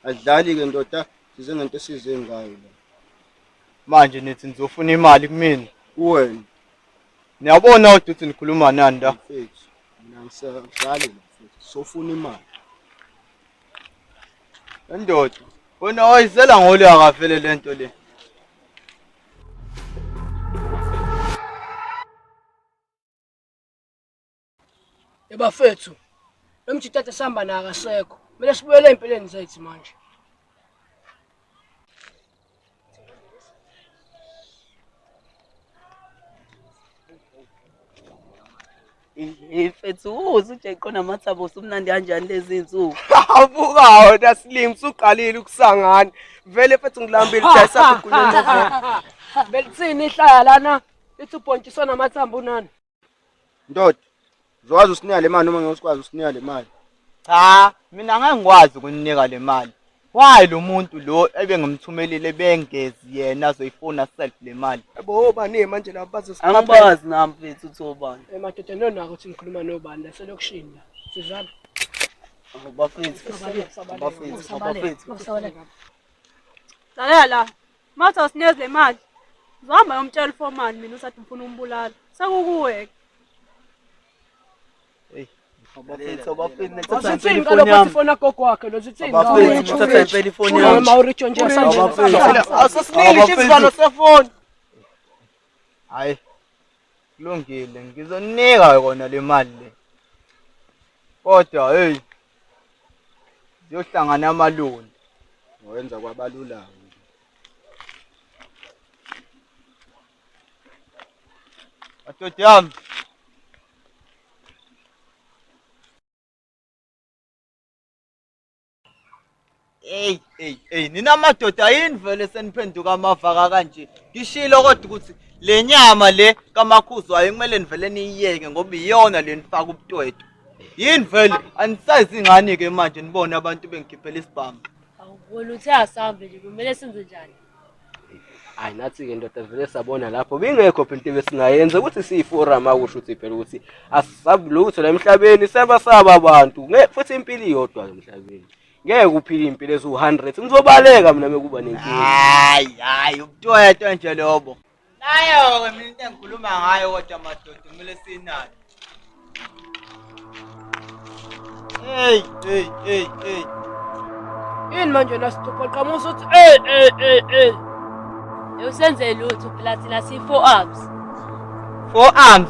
Adlali-ke ndoda, size ngento esize ngayo la. Manje nithi nizofuna imali kumina. Kuwena. Niyabona kodwa ukuthi nikhuluma nani la. Mfethu, mina ngisadlali la mfethu. Sofuna imali. Ndoda, wena wayizela ngolaka vele lento le. Ebafethu, lo mjitata sihamba naye akasekho. Kumele sibuyele ey'mpilweni zethu manje. Mfethu uze ujeqo namathambo usumnandi kanjani lezi zinsuku. Abuka wena slim usuqalile ukusangana. Vele mfethu ngilambile dayisa kukhuluma. Belithini ihlaya lana? Lithi ubhontshisi namathambo unani? Ndoda, uzokwazi usinika le mali noma ngeke usikwazi usinika le mali? Cha, mina ngeke ngikwazi ukuninika le mali. Why lo muntu lo ebengimthumelile bengezi yena azoyifuna self le mali? Yabo obani manje laba bazosiqaphela. Angibazi nami mfethu uthi obani. Eh madoda nonaka ukuthi ngikhuluma nobani la selokishini la. Sizana. Awu, Bafethu, bafethu, bafethu. Lalela la. Mawuthi awusinikezi le mali. Uzohamba yomtshela ufomani mina usathi ngifuna umbulala. Sekukuwe-ke. Bafethu, bafethu, nithatha Usithini impela ifoni kalokho yami. ifoni kagogo wakhe lo sithini? Bafethu, nithatha impela ifoni yami. Mawuricho nje Bafethu. Asasinika ngisho isivalo sefoni. Hayi. Kulungile, ngizonika kona le mali le. Kodwa hey ziyohlangana amalungu. Wenza kwabalula. Madoda yami. Hey, hey, hey, nina madoda yini vele seniphenduka amavaka kanje? Ngishilo kodwa ukuthi le nyama le kamakhuzwayo kumele nivele niyiyeke ngoba iyona le nifaka ubutwetwe. Yini vele anisazi ingane ke manje nibone abantu bengikhiphela isibhamu. Awubona uthe asambe nje kumele senze njani? Hayi nathi-ke ndoda vele sabona lapho bingekho phela into ebesingayenza ukuthi siyi-forum akusho ukuthi phela ukuthi asisabi lutho la emhlabeni siyabasaba abantu futhi impilo iyodwa-ke emhlabeni ngeke uphile iy'mpilo eziwu-hundred ngizobaleka mina mekuba nenkinga. Hayi, hayi, ubutwetwe nje lobo. Nayo-ke mina into engikhuluma ngayo kodwa madoda kumele sinake. Hey, hey, hey, hey. Yini manje nasithupha qhamusa uthi eh eh eh eh. Usenze lutho phela thina siyi-four arms. Four arms.